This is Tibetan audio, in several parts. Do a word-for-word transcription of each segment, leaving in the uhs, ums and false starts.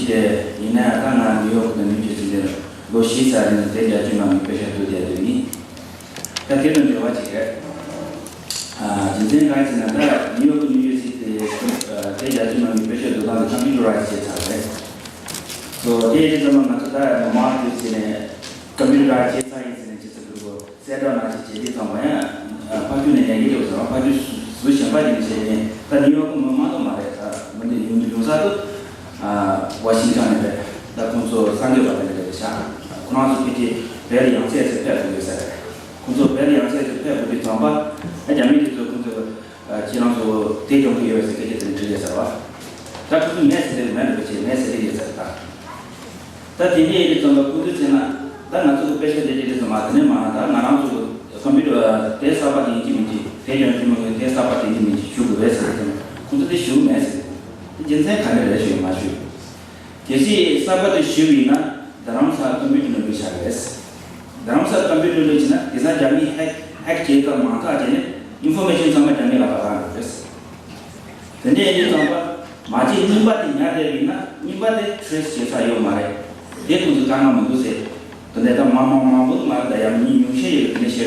ཞིག་རེད། ཡིན་ན་ཡང་ད་ང་ནིའུ་ཡོག་གི་ནིའུ་ཇར་སི་འདིར་ལོ་བཞི་ཙམ་རིང་དེབ་རྒྱག་རྒྱུ་མང་པོའི་དཔེ་ཆ་བསྡུ་བསྡད་དུས་ཡིན། ད་དེ་དང་འབྲེལ་བ་ཅིག་རེད། རྒྱུ་མཚན་གང་ཡིན་ཟེར་ན། ད་ནིའུ་ཡོག་གི་ནིའུ་ཇར་སི་དེ་དེབ་རྒྱག་རྒྱུ་མང་པོའི་དཔེ་ཆ་བསྡུ་སྟངས་དེ་ཀམ་པུ་ཊར་རའི་ཛི་བྱས་ཚར་རེད། སོ་དེ་ཡིན་དུས་ཙམ་པ་ང་ཚོ་ད་མ་མང་དུས་ཟེར་ནས་ཀམ་པུ་ཊར་རའི་ཛི་བྱས་ཚར་ཡིན་ཟེར་ནས་ཅི་ཙམ་འདུག་གོ་གསལ་བསྒྲགས་ནང་བཞིན་བྱེད་དུས་ཙམ་པ་ཡང་ཕ་རྒྱུད་ནས་ཡར་རྒྱས་འགྲོ་ཟེར་བ། ཕ་རྒྱུད་ཟུར་གཞན་པ་ཅིག་ནས་བྱས་ནས་ད་ནིའུ་ཡོག་གི་མི་མང་དུ་མ་རེད། ད་མི་འདི་ཡོང་དུས་ཡོང་ས་དུ་ཝ་ཤིང་ཊོན་ནས་རེད། ད་ཁོང་ཚོ་གསར་འགོད་པ་དེ་འདྲ་རེད་ཤག་ཁོ་རང་ཚོ་ཕལ་ཆེར་བལ་ཡང་རྩེ་ཚོ་ཕེབས་དགོས་ཡོད་ས་རེད། ཁོང་ཚོ་བལ་ཡང་རྩེ་ཚོ་ཕེབས་དགོས་དུས་ཙམ་པ་ཨ་རྒྱ་མི་དེ་ཚོ་ཁོང་ཚོ་ཁྱེད་རང་ཚོ་དེ་སྦྱོང་གི་ཡོད་ཟེར་སྐད་ཆ་དེ་འདྲ་དྲིས་ཡོད་ཟེར་བ། ད་ཁོ་ཚོ་མེད་ཟེར་དེ་མེད་འགྲོ་བྱས་མེད་ཟེར་གྱི་ཡོད་ཟེར་ད། ད་དེ་འདྲ་ཡིན་དུས་ཙམ་པ་ཁོ་ཚོས་བྱས་ན་ད་ང་ཚོ་གི་དཔེ་ཆ་དེ་འདྲ་དེ་ཚོ་མ་དེ་ནས་མ་ད་ང་རང་ཚོ་ཀམ་པུ་ཊར་དེ་གསར་པ་དེ་ཡིན་གྱི་མིན་གྱི་དེ་སྦྱོང་གི་མི་དགོས་དེ་གསར་པ་དེ་ཡིན་གྱི་མིན་གྱི་ཞུ་དགོས་རེད་ཟེར་དུས་ཙམ་ཁོ་ཚོ་དེ་ཞུ་གི་མེད་ཟེར། དེ་རྒྱུ་མཚན་ག་འདྲ་རེད་ཞུས་མ་ཞུས། གལ་སྲིད་གསར་པ་དེ་ཞུས་ཡིན་ན་རྡ་རམ་ས་ལ་ཀམ་པུ་ཊར་ནང་བླུགས་བཞག་རེད། རྡ་རམ་ས་ལ་ཀམ་པུ་ཊར་བླུགས་བྱས་ན་དེང་སང་རྒྱ་མིས་ཧེག་ཧེག་བྱས་ཙམ་མང་དྲགས་བྱས་ནས་ཨིན་ཕོར་མེ་ཤན་ཚང་མ་རྒྱ་མི་ལག་པར་ལྷག་འགྲོ་རེད། དེ་འདྲ་ཡིན་དུས་ཙམ་པ་མ་གཅིག་རྙིང་པ་དེ་ཉར་བསྡད་པ་ཡིན་ན་རྙིང་པ་དེ་ཊེ་རེ་སི་བྱེད་ས་ཡོད་མ་རེད། དེ་ཁོང་ཚོས་དཀའ་ངལ་མང་པོ་ཟེར། དེ་འདྲ་ད་མང་མང་མང་པོ་མ་རེད། ད་ཡང་མི་ཉུང་ཤས་ཡོད་དེ་འདྲ་བཤད་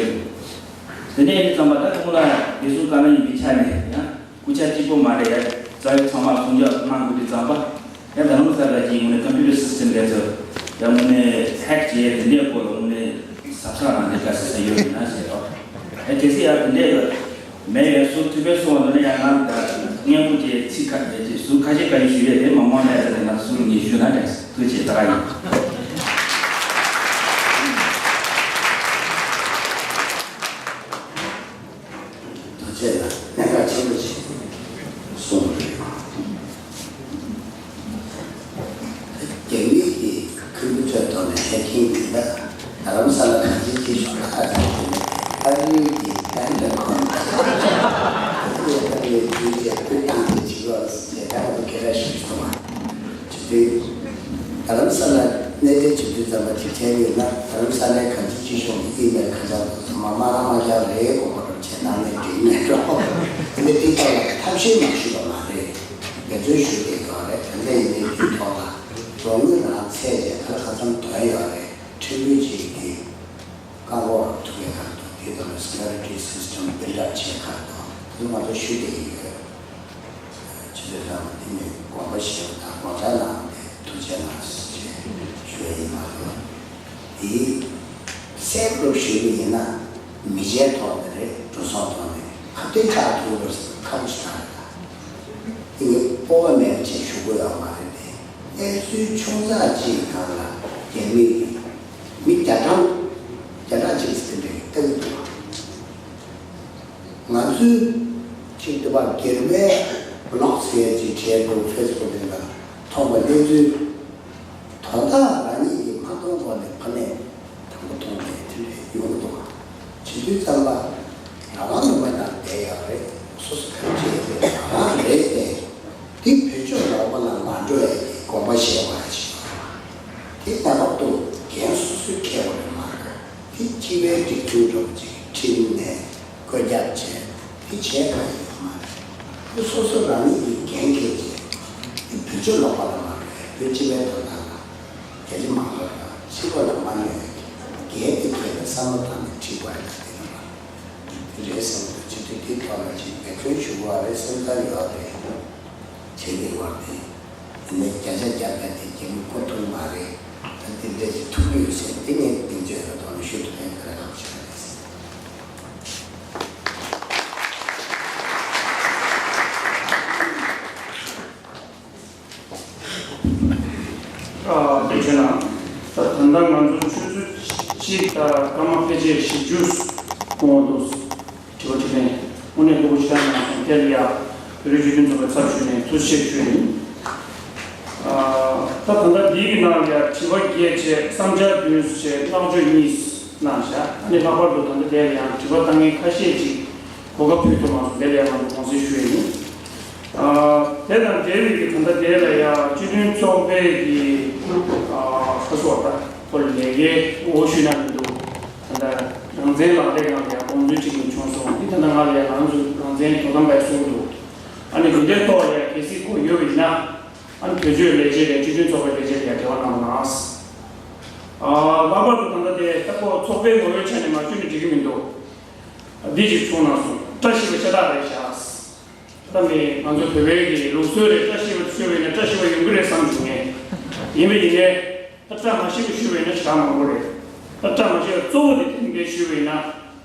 རེད། དེ་འདྲ་ཡིན་དུས་ཙམ་པ་ད་ཁོང་ལ་བདེ་སྲུང་དཀའ་ངལ་ཡིན་པའི་ཆ་ནས་ཡང་། སྐུ་ཆ་གཅིག་པོ་མ་རེད་ཡ། རྩ་བའི་ཚང་མར་སྲུང་སྐྱོབ་གནང་དགོས་དུས་ཙམ་པ། ཡ་ད་རུང་ས་ག་ཅིག་དངོས་གནས་ཀམ་པུ་ཊར་སི་སི་ཊམ་དེ་ཚོ་ཡ་དངོས་གནས་ཧེག་བྱས་དེ་འདྲའི་སྐོར་ལ་དངོས་གནས་གཟབ་གཟབ་གནང་དེ་དཀའ་སེ་ས་ཡོད་ཡིན་ན་ཟེར་རོ། ཡ་གལ་སྲིད་ཡ་དེ་འདྲའི་མེད་ཡ་སུ་ཐུག་པའི་སོང་བ་འདི་ནས་ཡ་ང་ད་སྙན་པོ་ཅིག་ཚིག་ཁ་ཅིག་ཟུར་ཁ་ཤས་ཁ་ཤས་ཞུ་ཡས་དེ་མ་མང་ལས་ཟེར་ཏེ་ང་ཚོ་ཟུར་ངས་ཞུ་ན་དྲན་ཐུགས་རྗེ་ཆེ་ད་ག་ཡིན། ཐུགས་རྗེ་ཆེ་གནད་འགག་ཆེན་པོ་ཞིག་གསུངས་པ་རེད། རྒྱ་མི་གི་ཁུ་བོ་ཚོའི་ཐོག་ནས་ཧེག་གིང་དེ་འདྲ་རྡ་རམ་ས་ལ་གང་ཅིའི་ཅི་ཤོག་ལ་ཨ་ཙི་དེ་ནས་ཨ་རིའི་གི་ད་འདྲ་ཁོ་ན་ཨ་རིའི་དུས་ཀྱི་སྤུས་དང་དེ་ཅི་ཡོད་ཟེར་ད་ང་ཚོ་སྐད་ཆ་ཞིག་གསུངས་པ། བྱེད་དུས། རྡ་རམ་ས་ལ་གནས་སྡོད་བྱེད་དུས་ཙམ་པ་དེ་བྱས་ཡོད་ན་རྡ་རམ་ས་ལའི་གང་ཅི་ཅི་ཤོག་གི་ཨི་མེལ་གང་ཆགས་འདུག་ཚང་མ་མ་རང་མ་རྒྱག་རེད་གོ་གོ་རོ་བྱས་ནང་ནས་འགྲིག་མེད་འགྲོ། དེ་འདྲ་དེ་ཐོག་ལ་ཐབས་ཤེས་མ་ཞུས་པ་མ་རེད། འབད་བརྩོན་ཞུས་བསྡད་ཡོད་རེད། དེ་འདྲ་ཡིན་ནའི་དེའི་ཐོག་ལ་རོགས་དངུལ་རང་ཚད་ཅིག་ག་ལ་ག་ཚོད་ཐོན་ཡོད་རེད། ཕྲན་བུ་ཅིག་གི་བཀག་འགོག་ཐུབ་པའི་ཁར་དང་དེ་ལྟར་སེ་ཀུ་རི་ཊི་སི་སི་ཊམ་བིལ་ཌི་ཨབ་བྱེད་ཁར་དང་དེ་ང་ཚོ་ཞུ་བསྡད་ཡོད། ཆུ་ཚོད་ཐམ་དེ་ནས་དགོངས་པ་བཞེས་པ་དང་དགོངས་འཆར་གནང་སྟེ་ཐུགས་རྗེ་གནང་ཞེས་ཞུ་བ་ཡིན་མ་གཏོགས། དེའི་གསལ་པོ་ཞུ་གི་ཡིན་ན་མི་ཆེན་ཐོག་ནས་རེད། འགྲོ་སོང་ཐོག་ནས་ཁ་གཏད་བཅག་ཐུབ་པར་ཁ་མོ་ཞིག་གནང་རེད། དེ་ནི་སྤོབས་པ་མེད་པ་ཅིག་ཞུ་དགོས་ཡོད་མ་རེད་དེ། གནས་ཚུལ་ཆུང་ཙག་ཅིག་སྒང་ལ་རྒྱ་མི་གིས་མི་བརྒྱ་ཕྲག་བརྒྱ་ཕྲག་ཅིག་ཟེར་དེ་འདྲ་ལྟ་གི་འདུག་ང་ཚོས་ཅིག་འདི་བ་སྒེར་པའི་བི་ལོག་ཟེར་ཡས་ཅིག་བྲིས་འདུག་ཕེ་སི་བུག་དེ་ལ་མཐོང་བ་གནས་ཚུལ་དོན་དག་རང་ཉིད་ཀྱིས་མ་མཐོང་གོང་ནས་ཕ་མས་དང་པོ་མཐོང་ནས་དེ་འདྲ་ཡོང་གི་འདུག་བྱེད་དུས་ཙམ་པ་རང་དབང་ལུང་པ་ནང་བསྡད་ཡོད་རེད། སོ་སོ་ག་རེ་བྱེད་ཡོད་རེད་རང་རེད་དེ། འདི་བོད་ཕྱོགས་ལོགས་པ་ལ་མ་འགྲོ་ཡ་གི་དགོངས་པ་བཞེས་པ་ཞིག་ཡོད་རེད། དེ་ལྟ་བར་དུ་འགན་སོ་སོས་འཁྱེར་བ་རེད་མ་གཏོགས་དེ་སྤྱི་པའི་སྒྲིག་འཛུགས་འགྲོ་བ་ཅིག་ཁྲིམས་ནས་བཀོད་ཁྱབ་བྱས་དེ་བྱས་གང་ཡོད་མ་རེད། དེ་སོ་སོ་རང་ཉིད་ཀྱི་འགན་འཁྱེར་བྱས་དེ་བོད་ཕྱོགས་ལོགས་པ་ལ་མ་རེད། བོད་སྤྱི་པའི་དོན་དག་ལ་རྒྱ་ཆེ་མང་ཚོགས་ལ་སྤྱི་པ་ལ་མ་གནོད་ཡ་གི་འགན་དེ་འཁྱེར་ནས་བསམ་བློ་བཏང་ནས་ཁྲིད་དགོས་ཡ་ད་དེ་རེད་པ། དེ་རེད་བསམ་གྱི་འདུག་སྤྱི་འཐུས་དེའི་ཐོག་ལ་ཅིག་འབད་བརྩོན་ཞུ་དགོས་པ་རེད་བསམ་ཚར་ཡོད་རེད། བྱས་ནས་བར་དེ། དེ་ནས་བརྒྱ་ཆ་བརྒྱ་བརྒྱ་དེ་རྒྱ་མི་མགོ་ཐུག་མ་རེད། ད་དེ་འདྲས་ཅིག་ཐུག་གི་ཡོད་ཟེར་དེ་ངས་གདེང་ཚོད་ལ་ཐོག་ནས་ཞུ་ཐུབ་མེད་ཁ་ར་ཁག་ཆེ་བ་རེད། ཨ་དེ་བྱས་ན། ད་ད་ལྟ་ང་ཚོ་ཆུ་ཚོད་གཅིག་དང་སྐར་མ་ཕལ་ཆེར་བཞི་བཅུ་འགོར་འདུག་དྲི་བ་དྲིས་ལན་དངོས་གནས་ལྷུག་པོ་ཞེ་དྲག་གནང་སོང་། དེ་ལ་ཡ་བོད་རིགས་སྤྱི་མཐུན་ཚོགས་པའི་ཚབ་ཞུས་ནས་ཐུགས་རྗེ་ཆེ་ཞུ་ཡིན། ཨ་ད་ད་ལྟ་འདིའི་ནང་ལ་ཡ་དྲི་བ་བརྒྱད་བྱས། བསམ་འཆར་བདུན་བྱས། བསྔགས་བརྗོད་གཉིས་གནང་བཞག་ཨ་ནི་ལྷག་པར་དུ་ད་ལྟ་དེ་ལ་ཡང་དྲི་བ་བཏང་མཁན་ཁ་ཤས་ཅིག་གོ་སྐབས་ཕུལ་ཐུབ་མ་སོང་། དེ་ལ་ཡང་ང་ཚོ་དགོངས་སེལ་ཞུ་ཡ་ཡིན། ཨ་དེ་དང་འབྲེལ་བའི་གི་ད་ལྟ་དེ་ལ་ཡང་སྤྱི་མཐུན་ཚོགས་པའི་གི་ཨ་ཁ་སོ་ད་ཁོ་ལས་ཀའི་འོག་ཞུས་ན་མི་འདུག་ད་ལྟ་རང་བཙན་ལག་ལེན་ཁང་ལ་ཡང་དགོངས་ཚུལ་གཅིག་མཚོན་སོང་། འདི་ད་ལྟ་ང་ལ་ཡང་ང་ཚོ་རང་བཙན་དོ་དམ་པའི་སྲོལ་འདུག་ཨ་ནི་འདི་འདྲའི་ཐོག་ལ་ཡང་གལ་སྲིད་ཁོ་ཡོད་པ་ཡིན་ན། དོན་གཅོད་ལས་བྱེད་ལས་སྤྱི་མཐུན་ཚོགས་པའི་ལས་བྱེད་ལ་ཡང་འབྲེལ་བ་གནང་རོགས་གནང་། ཨ། ལྷག་པར་དུ་ད་ལྟ་དེ་ད་ཁོ་ཚོགས་པའི་ངོ་བོའི་ཆ་ནས་མ་ཞུས་ན་འགྲིག་གི་མི་འདུག་འདི་ཅིག་བྱུང་གནང་སོང་། བཀྲ་ཤིས་པ་ཤ་སྟག་རེད་ཤག་ད་ནི་ང་ཚོ་བོད་པའི་གི་ལུགས་སྲོལ་རེད། བཀྲ་ཤིས་པ་ཞུ་བས་ན་བཀྲ་ཤིས་པ་ཡོང་གི་རེད་བསམ་བྱུང་ངས། ཡིན་པ་ཡིན་ནའི། ད་བཀྲ་མ་ཤིས་པ་ཞུ་བས་ན་ཞེ་དྲག་མང་པོ་རེད། ད་བཀྲ་མ་ཤིས་པ་གཙོ་བོ་དེ་དེ་འདྲ་ཞུ་བས་ན།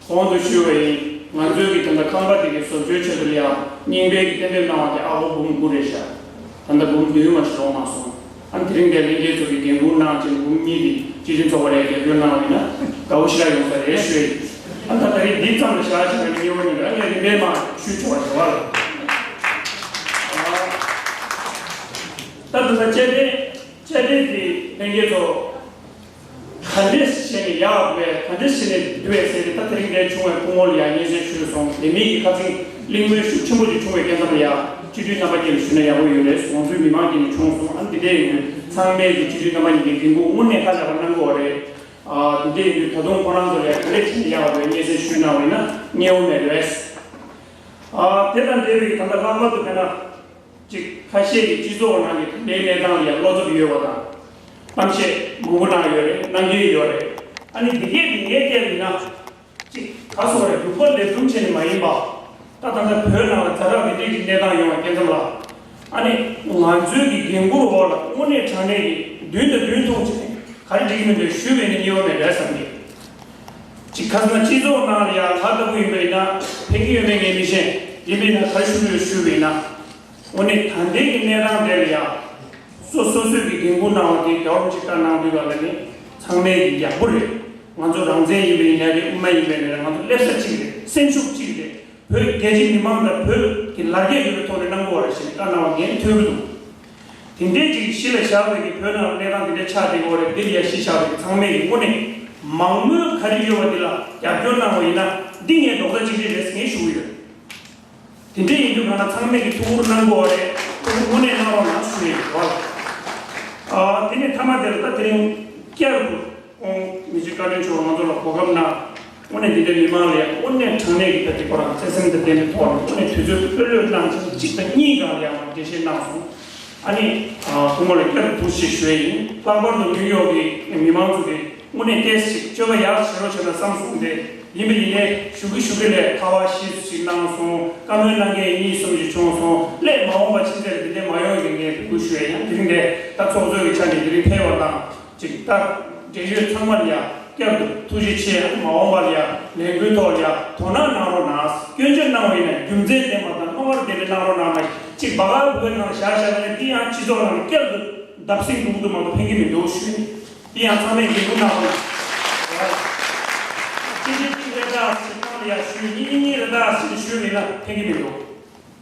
གོང་དུ་ཞུ་བ་ཡིན། ང་ཚོའི་གི་ད་ལྟ་ཁང་པ་དེ་གི་བཟོ་བཅོས་ཆེད་དུ་ལ་ཡང་རྙིང་པའི་གི་གཏན་འབེབས་གནང་བ་དེ་ཨ་ཧོ་འབུམ་དགུ་རེད་ཤག་ད་ལྟ་འབུམ་བདུན་མ་ཞིག་ལོངས་མ་སོང་། ཨ། དེ་རིང་འདིར་ལྷན་རྒྱས་ཚོ་གིས་འགན་འཁུར་གནང་བྱས་འབུམ་གཉིས་དེ་སྤྱི་མཐུན་ཚོགས་པ་ལ་རྒྱབ་སྐྱོར་གནང་བ་ཡིན་ན་དགའ་བོ་ཞེ་དྲག་ཡོང་ས་རེད་ཞུ་ཡ་ཡིན། ཨ། ད་ད་རེས་འདི་ཙམ་ལ་བཞག་བྱས་ན་ཉེ་བོ་ནི་ཨ་ནི་རིམ་པས་མར་ཞུས་ཆོག་པ་རེད་བ། ད་ད་ལྟ་བཅའ་ཁྲིམས་བཅའ་ཁྲིམས་དེ་ལྷན་རྒྱས་ཚོ། ག་འདྲས་བྱས་ནས་ཡག་པས་ག་འདྲས་བྱས་ནས་བསྡུ་བས་ཟེར་ཏེ། ད་དེ་རིང་འདིར་བྱུང་བའི་སྐུ་ངོ་ལ་ཡང་སྙན་སེང་ཞུས་སོང་། ལས་མི་གི་ཁ་ཚིག་གླེང་མོལ་ཤུགས་ཆེན་པོ་ཅིག་བྱུང་བའི་རྐྱེན་ཙམ་ལ་ཡང་སྤྱི་འཐུས་རྣམ་པ་ཀུན་ལ་ཞུས་ན་ཡག་པོ་ཡོད་རེད། ང་ཚོའི་མི་མང་ཀུན་ནས་བྱུང་སོང་། ཨ། འདི་འདྲས་ཡིན་དུས་ཚང་མས་ཀྱི་སྤྱི་འཐུས་རྣམ་པ་གཉིས་ཀྱི་འགན་ཁུར་དངོས་གནས་ཧ་ལས་པ་གནང་དགོས་པ་རེད། ཨ། འདི་འདྲས་ཡིན་དུས་ད་དུང་ཁོ་རང་ཚོ་ལ་ཡང་ག་འདྲས་བྱས་ནས་ཡག་པའི་སྙན་སེང་ཞུས་གནང་བ་ཡིན་ན་སྙན་པོ་མེད་རེད། ཨ། དེ་དང་འབྲེལ་བའི་ད་ལྟ་ལྷག་པར་དུ་དཔེར་ན། གཅིག་ཁ་ཤས་ཀྱིས་སྤྱི་ཚོགས་ནང་གི་དེ་འདྲའི་གནས་སྟངས་ལ་ཡང་བློ་འཚབ་ཡོད་པ་དང་། གཏམ་བཤད་མང་པོ་གནང་ཡོད་རེད། གནང་གི་ཡོད་རེད། ཨ་ནི་འདི་གས་འདི་ངས་བལྟས་པ་ཡིན་ན། གཅིག་ག་སོགས་རེད། ལུགས་པ་ལེགས་ལྡོམ་བྱས་ནས་མ་ཡིན་པ། ད་ད་ལྟ་བོད་ནང་ལ་ཛ་དྲག་འདི་འདྲའི་གི་གནས་སྟངས་ཡོང་བའི་རྐྱེན་ཙམ་ལ། ཨ་ནི་ང་ཚོའི་གི་འགན་འཁུར་འོག་ལ་དངོས་གནས་དྲང་གནས་ཀྱི་མདུན་དང་མདུན་མཐོང་བྱས་ནས་ག་རེ་འགྲིག་གི་མི་འདུག་ཞུས་པ་ཡིན་ན་སྙན་པོ་མེད་རེད་བསམ་གི། གཅིག་ཁ་སང་སྤྱི་ཚོགས་ནང་ལ་ཡང་ང་ལྟ་བུ་ཡིན་པ་ཡིན་ན་ཕན་གི་ཡོད་མེད་ངས་མི་ཤེས། ཡིན་པ་ཡིན་ན་ག་རེ་ཞུ་འདོད་ཞུས་པ་ཡིན་ན། དངོས་གནས་ད་ལྟའི་གི་གནས་སྟངས་དེ་ལ་ཡང་། སོ་སོ་སོའི་གི་འགན་འཁུར་གནང་བ་དེ་རྒྱལ་བ་རིན་པོ་ཆེས་བཀའ་གནང་དུས་ག་ལ་ནི་ཚང་མས་གི་ཡག་པོ་རེད། ང་ཚོ་རང་བཙན་ཡིན་པ་ཡིན་ནའི་རེད། དབུ་མ་ཡིན་པ་ཡིན་ནའི་རེད། ང་ཚོ་སླེབས་ས་གཅིག་རེད། སེམས་ཤུགས་གཅིག་རེད། བོད་རྒྱལ་སྤྱིའི་མི་མང་དང་བོད་ཀྱི་ལ་རྒྱ་ཡོད་པའི་ཐོག་ནས་གནང་དགོས་པ་རེད་ཞེས་བཀའ་གནང་བ་ངས་ཐོས་ཀྱི་འདུག་དེ་འདྲའི་ཅིག་གཞི་ལ་བཞག་པའི་གི་བོད་ནང་གནས་སྟངས་དེ་འདྲ་ཆགས་བསྡད་ཡོད་རེད། འདི་ལ་ཡ་གཞི་བཞག་པའི་གི་ཚང་མས་གི་དངོས་གནས་མང་མོས་ག་རེ་ཡོད་པ་འདི་ལ་རྒྱབ་སྐྱོར་གནང་བ་ཡིན་ན་འདི་ངའི་རྡོག་རྩ་གཅིག་སྒྲིལ་རེད་ཟེར་ངས་ཞུ་གི་ཡོད། དེ་འདྲ་ཡིན་དུས་གང་ལ་ཚང་མས་ཀྱི་ཐུགས་ཁུར་གནང་དགོས་པ་རེད། ཐུགས་ཁུར་དངོས་གནས་གནང་རོགས་གནང་ཞུ་ཡི་ཡོད། ཨ། དེ་ནས་མཐའ་མ་དེར་ད་དེ་རིང་བསྐྱར་དུ་ཁོང་མི་རྗེ་བཀའ་དྲིན་ཆེ་བ་ང་ཚོ་ལ་གོ་སྐབས་གནང་། དངོས་གནས་འདི་འདྲའི་མི་མང་ལ་ཡང་དངོས་གནས་དྲང་གནས་ཀྱི་ད་དེ་ཁོ་རང་བརྩེ་སེམས་དང་ལྡན་པའི་ཐོག་ནས་དངོས་གནས་དུས་ཚོད་བློས་གནང་ཆེན་གཅིག་དང་གཉིས་སྒང་ལ་ཡང་འགྲེལ་བཤད་གནང་སོང་། ཨ་ནི། ཨ། སྐུ་ངོ་ལ་བསྐྱར་དུ་ཐུགས་རྗེ་ཆེ་ཞུ་ཡ་ཡིན། ལྷག་པར་དུ་ནིའུ་ཡོག་གི་མི་མང་ཚོ་གིས་དངོས་གནས་ཏོག་ཙམ་ཞིག་སྤྱོད་པ་ཡག་བྱེད་རོགས་བྱས་ན་བསམ་སོང་སྟེ། ཡིན་པ་ཡིན་ནའི་ཞུ་གི་ཞུ་གི་ལས་ཁ་བ་ཞེ་སུ་ཞིག་གནང་སོང་། བཀའ་མོལ་གནང་མཁན་གཉིས་གསུམ་ཞིག་བྱུང་སོང་། སླད་མ་འོངས་པ་ཕྱི་ཚེས་འདི་འདྲ་མ་ཡོང་བའི་ངས་འབོད་སྐུལ་ཞུ་ཡ་ཡིན། དེ་རིང་འདི་ད་ཚོགས་གཙོ་གི་ཆ་ནས་དེ་རིང་ཕེབས་པ་དང་། ཅིག་ད་འབྲེལ་ཡོད་ཚང་མ་ལ་ཡ་བསྐྱར་དུ་ཐུགས་རྗེ་ཆེ། མ་འོངས་པ་ལ་ཡ་ལས་འགུལ་ཐོག་ལ་ཡ་དོ་སྣང་གནང་རོགས་གནང་། སྐྱོན་བརྗོད་གནང་བ་ཡིན་ན་རྒྱུ་མཚན་ལྡན་པ་དང་རྣོ་ངར་ལྡན་པའི་གནང་རོགས་གནང་། མ་གཅིག་བ་ག་བུ་གའི་ནང་ལ་བཞག་བཞག་ནས་འདི་ཡང་སྤྱི་ཚོགས་ནང་ལ་བསྐྱར་དུ་བརྡབ་གསིག་འགྲོ་གི་འདུག་མ་གཏོགས་ཕན་གྱི་མི་འདུག་ཞུས། འདི་ཡང་ཚང་མས་འགན་འཁུར་གནང་རོགས་གནང་། གཅིག་གཅིག་གཅིག་རེ་ད་ཟེར་གཏམ་ལ་ཡ་ཞུས། གཉིས་གཉིས་གཉིས་རེ་ད་ཟེར་ཞུས་མིན་ན་ཕན་གྱི་མི་འདུག་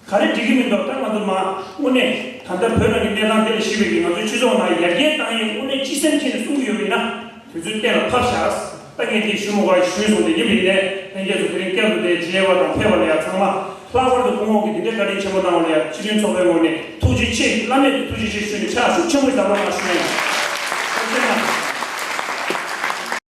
ག་རེ་འགྲིག་གི་མི་འདུག་ད་ང་ཚོ་མ་དངོས་གནས་ད་ལྟ་བོད་ནང་གི་གནས་སྟངས་དེ་ལ་གཞིགས་པའི་གི་ང་ཚོའི་སྤྱི་ཚོགས་ནང་ཡར་རྒྱས་བཏང་ཡས་དངོས་གནས་སྤྱི་སེམས་ཅན་ནས་གསུང་གི་ཡོད་པ་ཡིན་ན་དུས་ཚོད་གཏན་ལ་ཕབ་བཞག་ད་ངས་དེ་ཞུ་མི་དགོས་ཞུས་སོང་། དེ་ཡིན་པ་ཡིན་ནའི་ལྷན་རྒྱས་ཚོ་དེ་རིང་བསྐྱར་དུ་དེ་མཇལ་བ་དང་ཕེབས་པ་ལ་ཡ་ཚང་མ་ལྷག་པར་དུ་སྐུ་ངོ་གིས་འདི་འདྲའི་བཀའ་དྲིན་ཆེན་པོ་གནང་བ་ལ་ཡ་སྤྱི་མཐུན་ཚོགས་པའི་ངོས་ནས་ཐུགས་རྗེ་ཆེ། བླ་མེད་དུ་ཐུགས་རྗེ་ཆེ་ཞུས་ནས་ཕྱག་ཤུགས་ཆེན་པོ་ཞིག་བརྡབ་རོགས་གནང་ཞུ་ཡ་ཡིན།